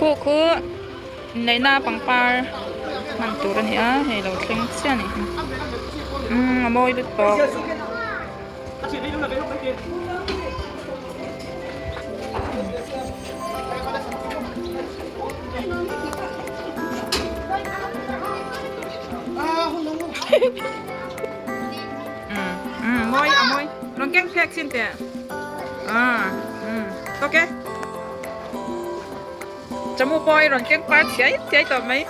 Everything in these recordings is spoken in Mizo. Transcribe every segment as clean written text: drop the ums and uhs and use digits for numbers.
Khu khu inneihna pangpar hman tur a ni a hei lo thleng chiah a nih hi umm a mawi lutuk. Umm mawi a mawi rawn keng phek chin teh ah umm ok chamu pawh i rawn keng par chiai chiai tawh mai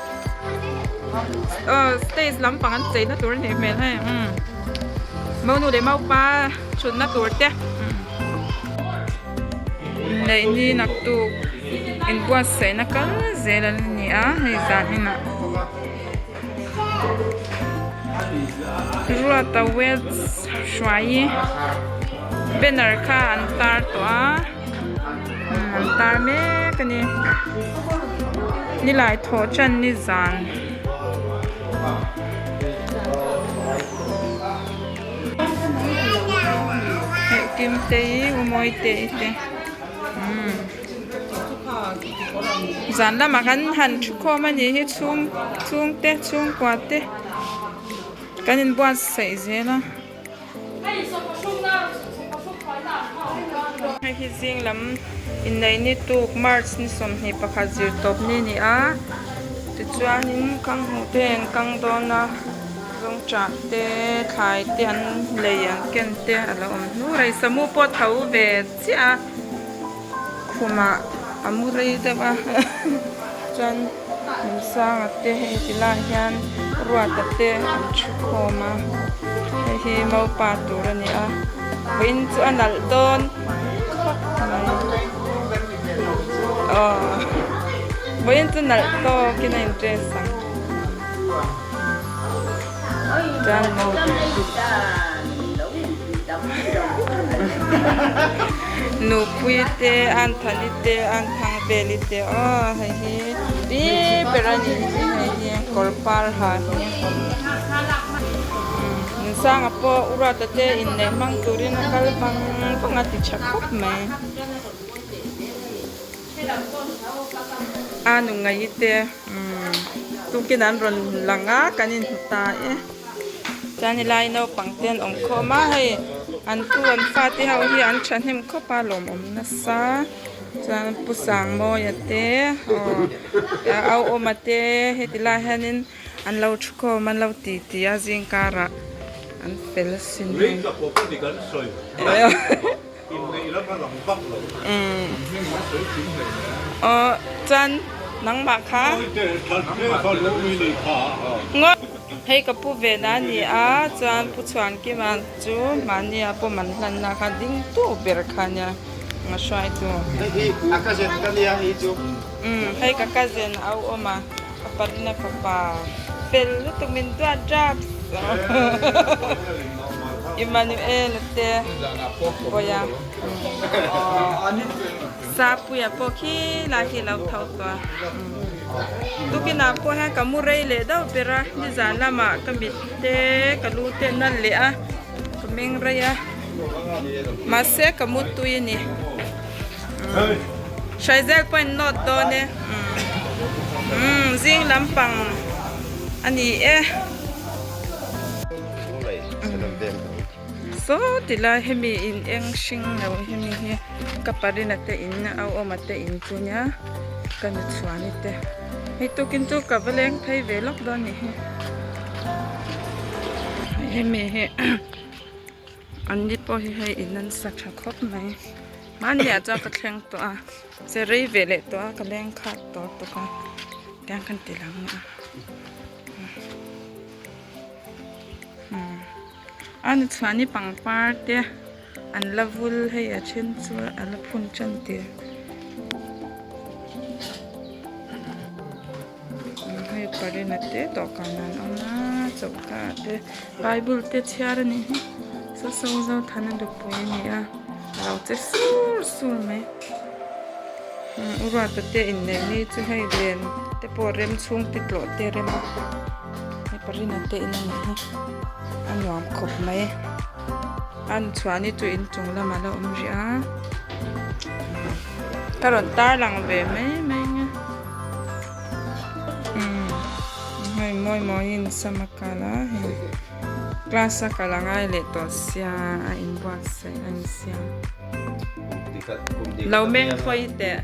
aw stage lampang an cheina tur a nih hmel hei umm monu leh maupa thutna tur te neih ni naktuk inbuatsaihna kal zel a ni a hei zan inah. Ruata weds hruai banner kha an tar tawh a an tar mek a ni nilai thawh tan ni zan heh kim te hi u mawi te i te umm. Zan lamah kan han thu khawm a nih hi chhung chhungte chhungkua te kan inbuatsaih zel a. Hei hi zing lam inneih ni tuk March ni 21 zirtawp ni a ni a tichuanin kang hmuh te an kang dawn a zawngṭah te thlai te an lei an ken te a lo awm hnur a samu pawh tho ve chiah a. Khumah a mu rei deuh a chuan Nunsanga te hei ti lai hian Ruata te an thu khawm a hei hi Maupa tur a ni a vawiin chu a nalh dawn khawp mai aw vawiin chu nalh tawkin a in dress ang chuan Nupui te Anthony te Anthangveli te aw hei hi pi ber a nih hi hei hi kawr par ha hi Nunsanga pawh u Ruata te inneih hmang turin a kal vang vang a ti tha khawp mai a nu ngaih te tukin an rawn lang a kan inhmu ta e. Chuan helai naupang te an awm khawm a hei an tu an fate ho hi an thahnem khawp a lawmawm nasa chuan pu Sangmawia te aw au awma te heti lai hianin an lo thu khawm an lo ti ti a zing karah an fel asin hei. Aw chuan nangmah kha hei ka pu ve na a ni a chuan pu Chhuankima chu mahni a pawm an hlanna kha ding tu ber kha a nia a hruaitu hei ka cousin a awm a ka parina fapa fel lutuk min duat drugs Emmanuel te pawia Sapuia pawh khi lai khi lo tho tawh a tukinah pawh hian ka mu rei leh deuh ber a nizan lamah ka mit te ka lu te a nalh leh a ka meng rei a mahse ka mu tui a ni Hruaizel pawh in nawt dawn e umm zing lampang a ni e. Saw ti lai hemi in eng hring lo hemi hi ka parina te in a awma te in chu nia ka nu chhuani te hei tukin chu ka va leng phei ve lawk dawn nih hi hemi hi an ni pawh hi hei in an sa tha khawp mai hmanni ah chuan ka thleng tawh a che rei ve leh tawh a ka leng khat tawh tuk a tiang khan ti lang a. A ni chhuah ni pangpar te an la vul hei a then chu a la phun tan tir hei parina te dawhkan an awm a choka ah te bible te chhiar a nih hi saw saw Zothana nupui a ni a a lo che sur sur mai u Ruata te inneih ni chu hei len te pawh rem chhung te tlawh te rem a. Hei parina te in a nih hi a nuam khawp mai a chhuahni chu inchung lamah a la awm rih a ka rawn tar lang ve mai mai ang e. Hei mawi mawiin sam a kal a hei class a kal a ngai leh tawh sia a inbuatsaih a ni sia lo meng hawi teh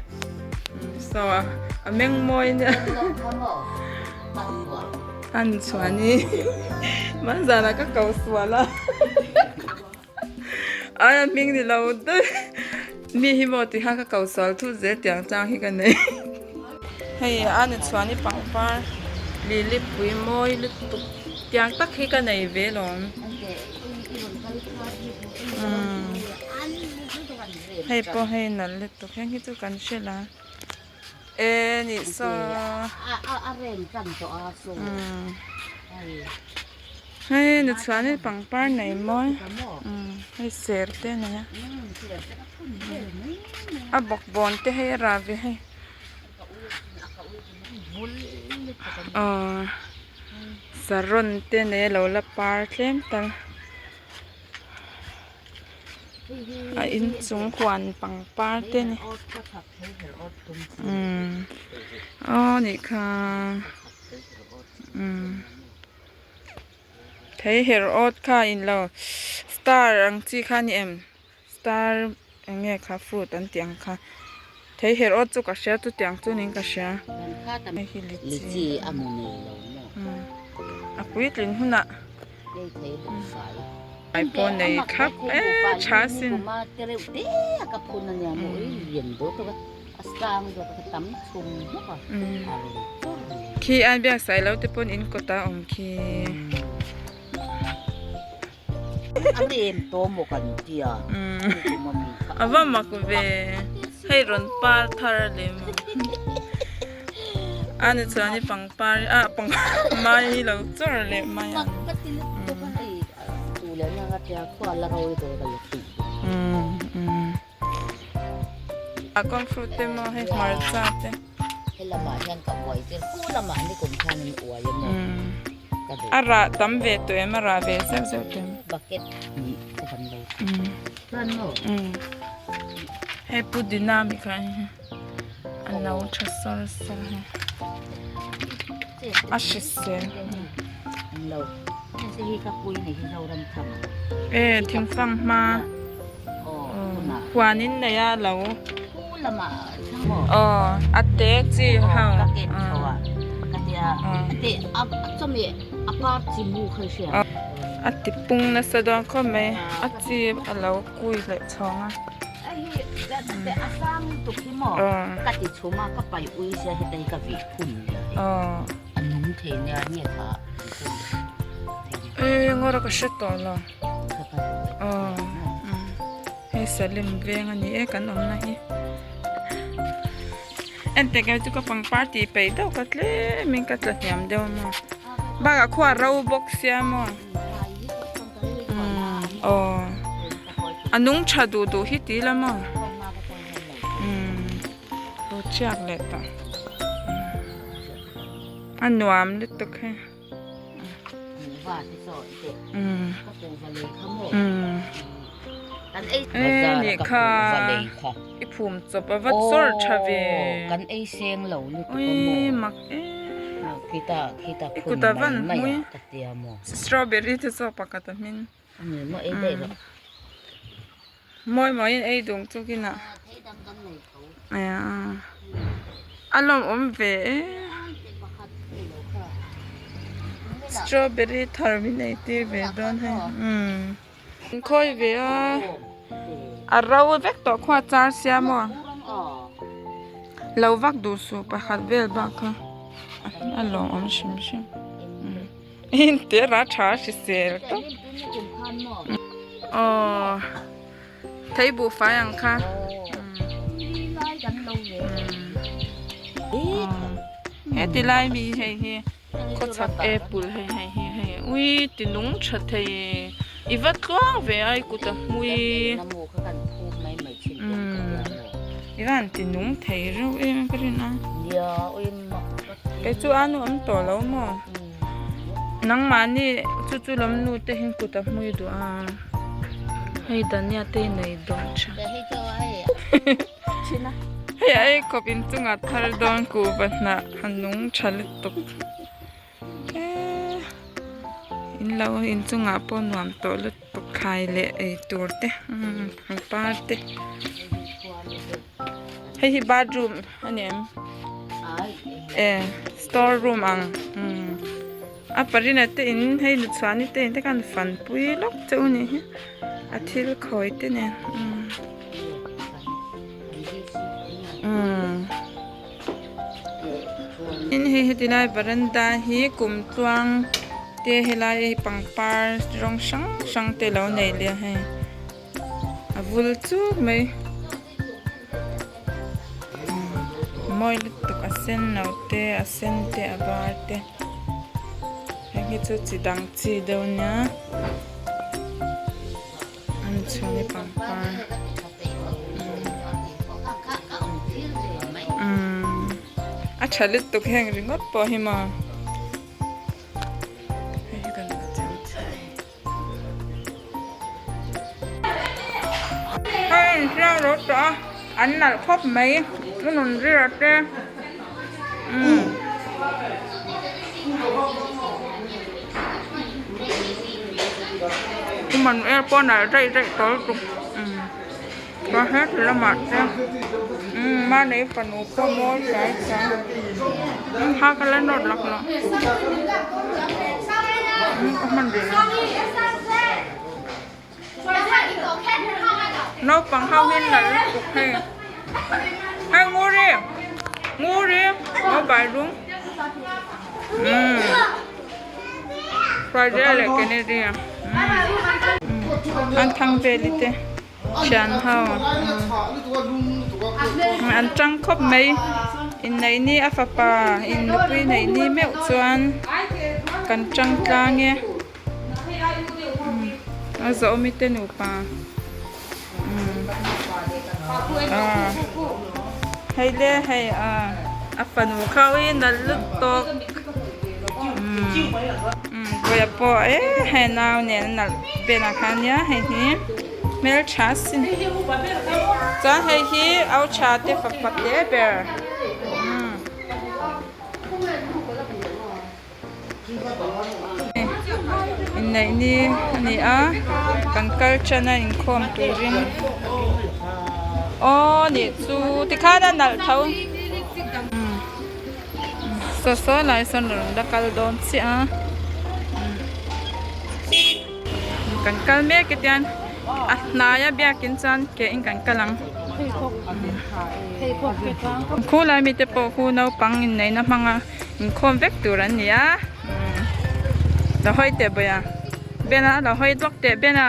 saw a meng mawi nia an chhuani hmanzanah ka ko sual a ai a hming ni lo daih mi hi maw tikhan ka ko sual thut zel tiang chang hi ka nei hei a ni chuan i pangpar lili pui mawi lutuk tiang tak hi ka nei ve lawm umm hei pawh hei nalh lutuk heng hi chu kan hre la e nih saw umm Hei nu chuanin pangpar nei mawi hei ser te a nei a a bawkbawn te hei a rah ve hei aw saron te a nei a lo la par tlem tal a inchung huan pangpar te a ni umm aw nih kha umm. Thei her awt kha in lo star ang chi kha a ni em star eng nge kha fruit an tih ang kha thei her awt chu ka hria chu tiang chu niin ka hria hei hi lichi a puitling hunah ai pawh nei thlap e tha sin. Khi an biak sai lo te pawn in kawt a awm khi. A va mak ve hei rawn par thar a lem a ni chuan i pangpar ah mai hi lo chawr leh mai ang. A kawng fruit te maw hei hmarcha te. Helamah hian ka uai tir pu lamah ni kum khan in uai a maw ka duh. A rah tam ve tawh em a rah ve zeuh zeuh tawh em. Bucket hnih ka van lo chuan maw. Hei pudina mi kha hei a no tha sawr sawr hei a hrisel. Lo hei ka pui nei hi Zoram thang. E thingfang hma. Huan in nei a lo. Aw a te chi ho. A ti pung nasa dawn khawp mai a chi a lo kui leh chhawng a. Aw. E ngawr a ka hre tawh lo. Aw hei Salem veng a ni e kan awmna hi enteh kei chu ka pangpar tih peih deuh ka tlem in ka tla hniam deuh a maw bakah khua a ro bawk sia maw umm aw a nung tha duh duh hi ti ila maw umm lo chiak leh tawh a nuam lutuk hei. E nih kha i phum chawp a va chawr tha ve ui mak e i kut a van hmui strawberry te chu a pakhat a hmin mawi mawiin ei dung chu kinah a lawmawm ve e strawberry thar min ei tir ve dawn hei umm an khawi ve a a ro vek tawh khaw a char sia maw lo vak duh suh pakhat vel bak kha a lawmawm hrim hrim. Inte ra tha hrisel tawp. Aw thei buhfai ang kha. He ti lai mi hei hi khawchhak apple hei hei hi hei ui ti nung tha thei i va tluang ve a i kut a hmui i van ti nung thei reuh em ka rin a. Kei chu a nuam tawh lo maw? Nangmahni chu chu lam nu te hian kut a hmui duh a, hei Dania te hi nei dawn tha. Hei a eikhawp inchungah thar dawn kuhva hnah a nung tha lutuk. In lo inchungah pawh nuam tawh lutuk thlai leh ei tur te umm pangpar te hei hi bathroom a ni em e store room ang umm a parina te in hei nuchhuani te in te khan fanpui lawk che u ni hi a thil khawi te nen umm umm. Tin hei heti lai varanda hi kumtluang te helai hei pangpar rawng hrang hrang te lo nei leh a hei a vul chuk mai mawi lutuk a sen lo te a sen te a var te heng hi chu chi dang chi deuh a nia. An chhung hi pangpar umm a tha lutuk heng ringawt pawh hi maw hei hi ka la chang thei hei an chiang lo tawh a an nalh khawp mai a rawn zir te umm. Human air pawh nalh daih daih tawh lutuk umm chuan heti lamah te umm mahni fanu pawh mawi hle hle umm ha ka la nawt lak lo umm ka hman rih lo naupang ho hi nalh lutuk hei hei nguri nguri mobile room umm. Friday leh Kennedy a an thang veli te thian ho an tang khawp mai inneih ni a fapa in nupui neih ni meuh chuan kan tang tlang e a zawhmi te nupa hei le hei a fanu kha hi nalh lutuk vawiah pawh eh hei nau nen a nalh vel ang kha ania hei hi hmeltha a sin chuan hei hi au tha te fapa te ber. Inneih ni a ni a kan kal tan a inkhawm turin aw nih chu tikhan a nalh tho saw saw lai sawn rawn la kal dawn chiah a kan kal mek e tian a hnaia biakin chuan ke in kan kal ang khulai mite pawh khu naupang inneihna hmanga. Inkhawm vek tur an ni a lo hawi teh bawi a Ben a lo hawi duak teh Ben a.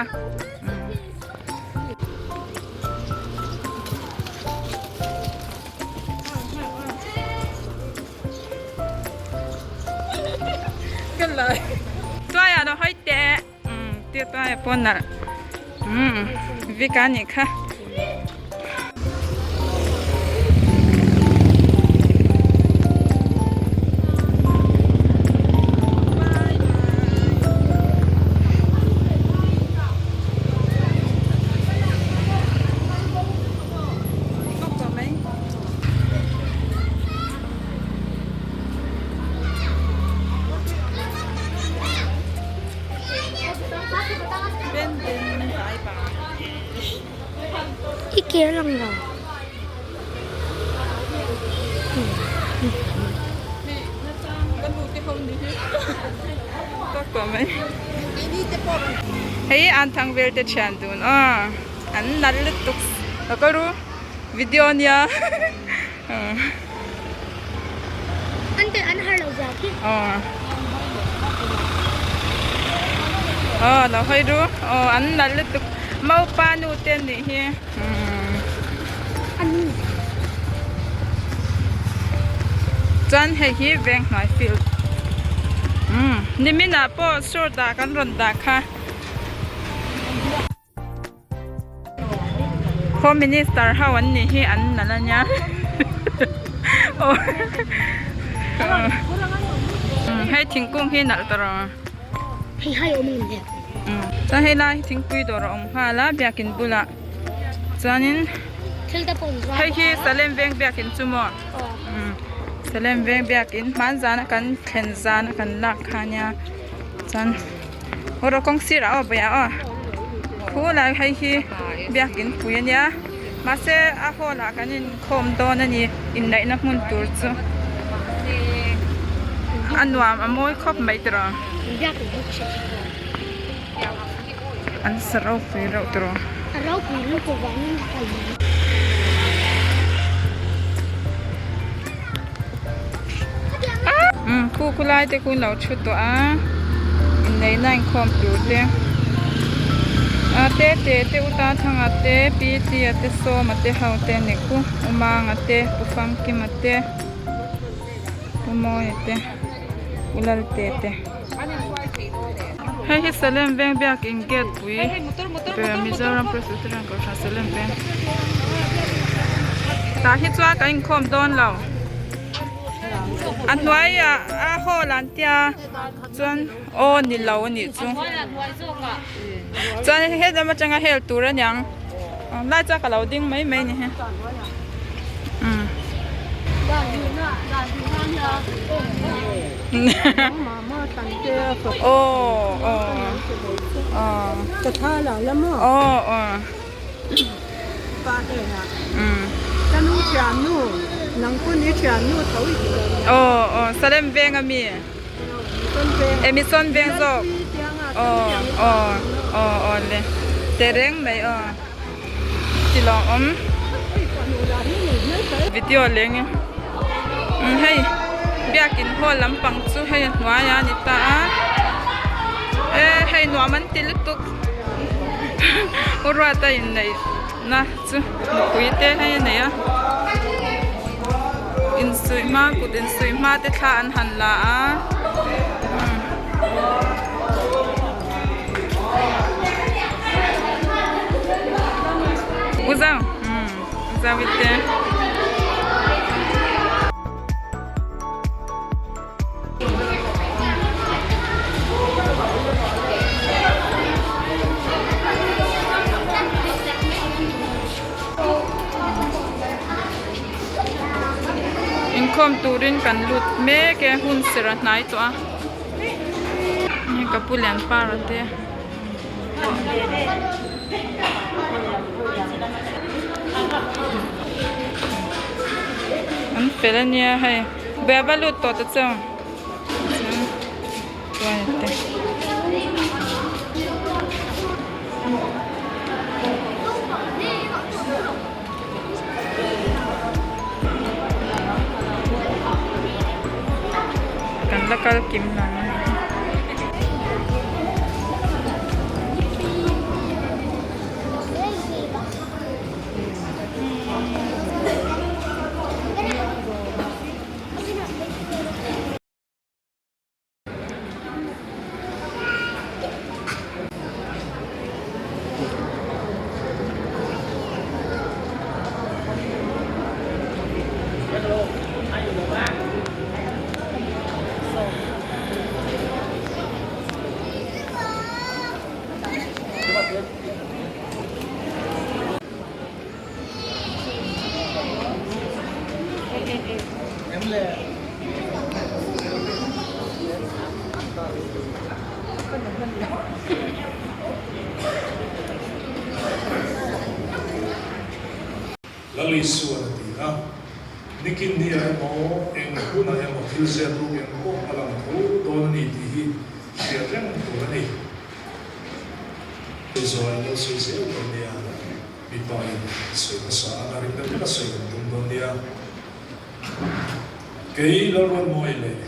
Tuai ah lo hawi teh tia tuai ah pawh nalh Vika nih kha. I ke a lang lo. Hei an thang vel te thian dun aw an nalh lutuk lo kal ru video ania. An te an har lo zia khi. Aw. Aw lo hawi ru. Aw an nalh lutuk. Maupa nu te nih hi. An nu. Chuan hei hi veng hnuai field. Umm niminah pawh short ah kan rawn dah kha. Home Minister ho an nih hi an nalh a nia hei thingkung hi nalh tawh rawh hei hai awm ang le chuan hei lai hi thingpui dawr a awm nghal a biakin bulah chuanin hei hi Salem veng biakin chu maw Salem veng biakin hmanzana kan thlen zana kan lak kha ania chuan. Rawh kawng sirah aw bawih ah aw khulai hei hi biakin pui a nia mahse a hall ah kan inkhawm dawn a ni inneihna hmun tur chu a nuam a mawi khawp mai tiraw an sa ropui reuh tiraw. A ropui lutuk vangin ka kal mai. Umm khu khu lai te khu an lo thu tawh a inneihna inkhawm tur te a te te te u ta thanga te pi tia te sawma te ho te ni khu u manga te pu famkima te pu mawia te u lalte te hei hi salem veng biakin gate pui Mizoram Presbyterian Kohhran Salem veng tah hi chuan kan inkhawm dawn lo. A hnuaiah a hall an tia chuan aw ni lo a nih chu chuan helam atanga hel tur a niang lai chuan ka lo ding mai mai ni hi umm. Aw aw aw aw aw. Aw aw Salem veng a mi Emison veng zawk aw aw aw aw le tehreng mai aw ti lawng awm video leng e hei biakin hall lampang chu hei a hnuaiah a ni ta a e hei nuam an ti lutuk. U Ruata inneih na chu nupui te hei a nei a insuih hma kut insuih hma te thla an han la a u zau umm u zau i te. Inkhawm turin kan lut mek e hun serh a hnai tawh a ka pu lian par a te an fel ania hei. Bia va lut tawh ta chu chuan te kan la kal kim lo a ni. Lal Isuan a ti a, Nikin ni ah emaw, eng hunah emaw thil zep ruk eng pawh a lang tho dawn a ni tih hi hriat reng tur a ni. Hei zawh in lo sawi zel dawn nia, mipa in sawi hmasa a na ring deuh deuh a sawi kan tum dawn nia. Kei Lalruatmawi leh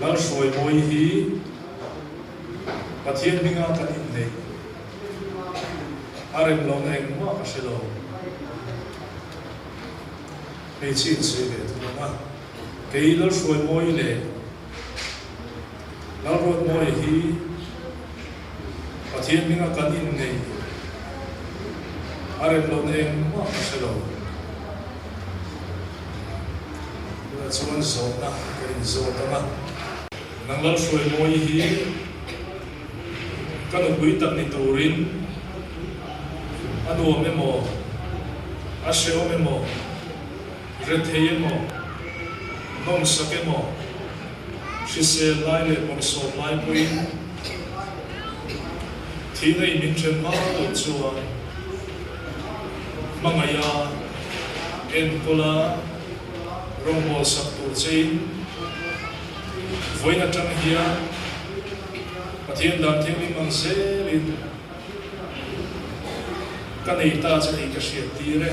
Lalhruaimawi hi Pathian hminga kan inneih a rem lohna engmah ka hre lo. Hmeichhia in sawi ve thung ang a, kei Lalhruaimawi leh Lalruatmawia hi Pathian hminga kan inneih a rem lohna engmah ka hre lo. Tunah chuan zawhna ka inzawt ang a. Nang Lalhruaimawia hi ka nupui tak ni turin a nuam emaw, a hrehawm emaw, Rethei emaw, nawmsak emaw, Hrisel lai leh bawrhsawm lai pawhin thihna in min then hma loh chuan hmangaiha enkawla rawngbâwl sak tur chein vawiin atang hian Pathian dan thianghlim ang zelin ka nei ta che tih ka hriat tir e.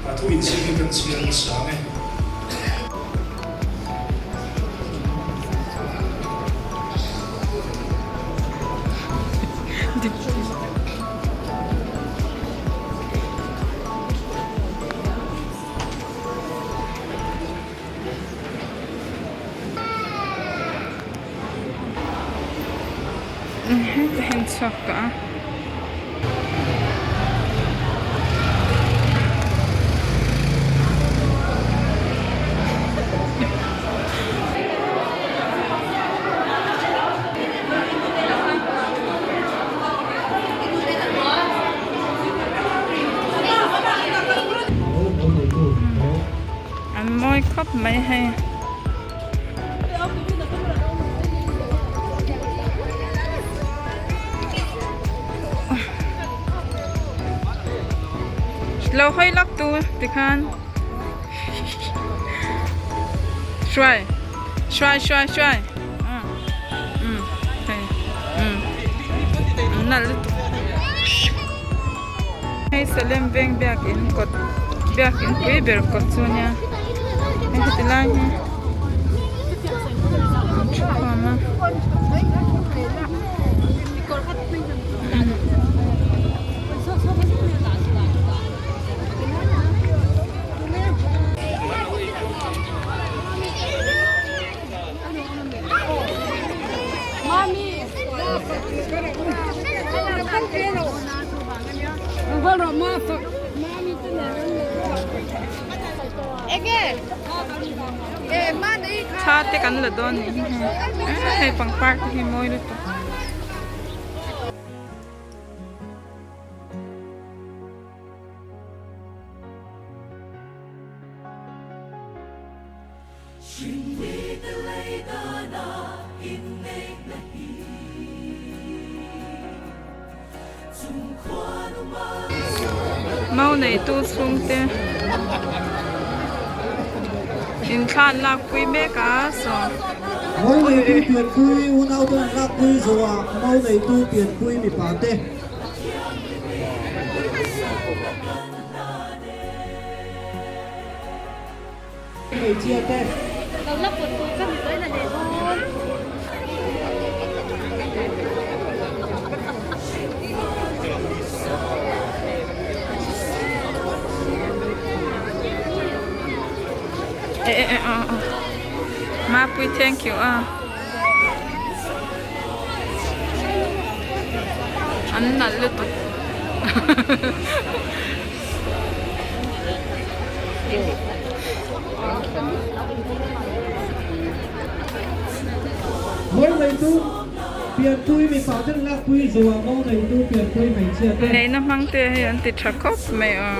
A thu inchhing hi kan chhiar nasa ang e. Ka hen chhuak tawh a. An mawi khawp mai hei. Lo hawi lawk tu tikhan hruai hruai hruai hruai um hei um an nalh lutuk hei Salem veng biakin kawt biakin pui ber kawt chu ania hei heti lai hi an thu khawm a. Thla te kan la dawn nih hi hei hei pangpar te hi mawi lutuk. Mau neitu chhungte inthlan lakpui mek a saw. Mau neitu pianpui unaute an lakpui zawhah mau neitu pianpui mipate. Hmeichhia te. Eh eh eh oh oh. Mapui thank you a. An nalh lutuk. Mau neitu pianpui mipa ten lakpui zoa mau neitu pianpui hmeichhia te. Neihna hmang te hei an ti tha khawp mai aw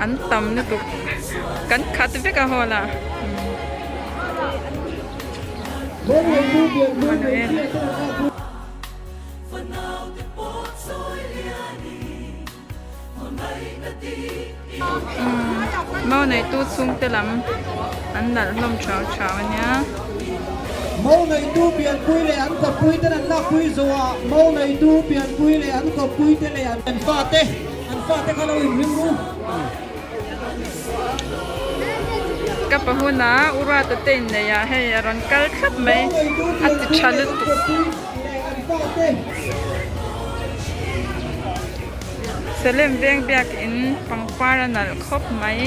an tam lutuk kan khat vek a hall ah. Mau neitu pianpui hmeichhia ten lakpui. Mau neitu chhungte lam an nalh hlawm thau thau a nia. Mau neitu pianpui leh an kawppui ten an lakpui zawhah mau neitu pianpui leh an kawppui te leh an fate an fate kha lo inring ru. Ka pa huna u Ruata te inneih ah hei a rawn kal thlap mai a ti tha lutuk. Salem veng biakin pangpar a nalh khawp mai.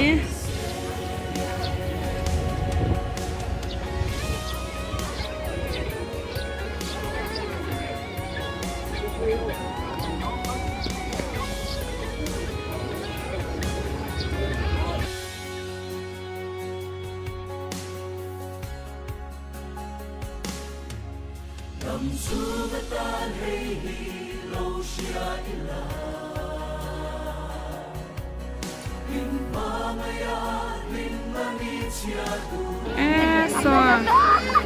Eee saw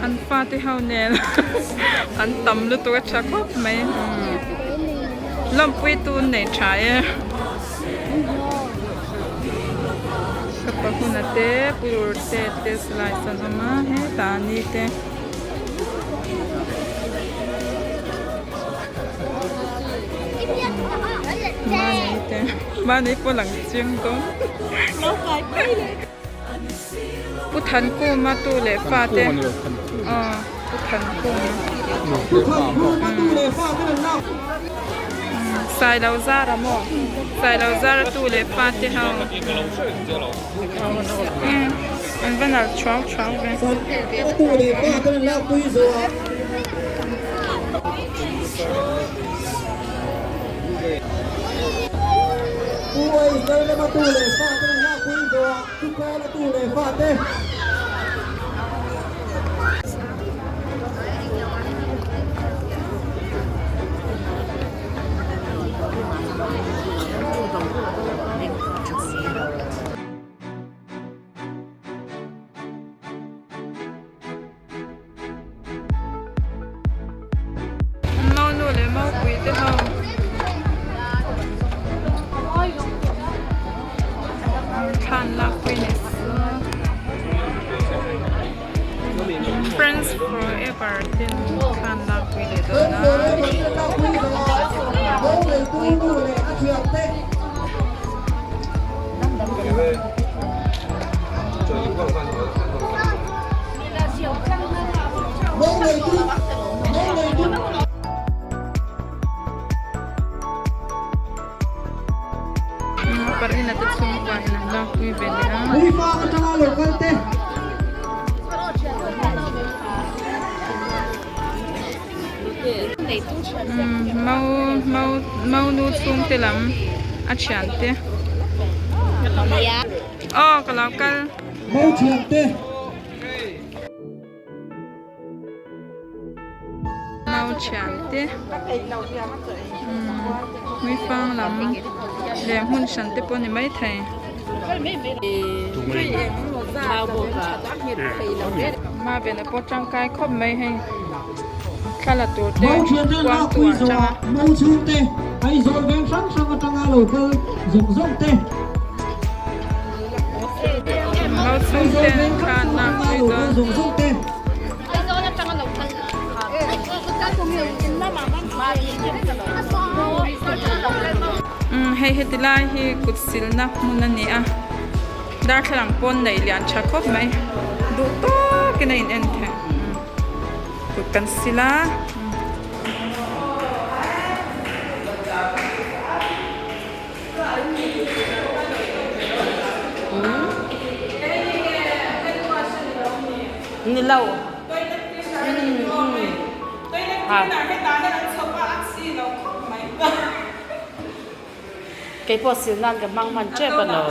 an fate ho nen an tam lutuk a tha khawp mai lawmpui tun nei tha e ka pa huna te pur te te slice an awm a hetah ni te. Mahni te mahni pawh lang chiang dawn Pu Thankuma tu leh fa te aw Pu Thankuma Sailo zara maw Sailo zara tu leh fa te ho an va nalh thuau thuau ve. Maunu leh maupui te ho thlan lakpui ni se friends forever ten thlan lakpui leh dawn a. Parina te chhungkua in an lakpui ve leh a. Mau mau mau nu chhungte lam a thiante aw ka lo kal. Mau thiante Hmuifang lam leh hmun hran te pawh a ni maithei. Mavena pawh tangkai khawp mai hei thla la tur te kuang tu ah tang a. Mau chhungte an thlan a pui dawn. Umm hei heti lai hi kut silna hmun a ni a darthlalang pawn neih lian tha khawp mai duh tawkin a in en theih kut kan sil a. Ni lo. Keipawh sil nan ka hmang hman tep a lo.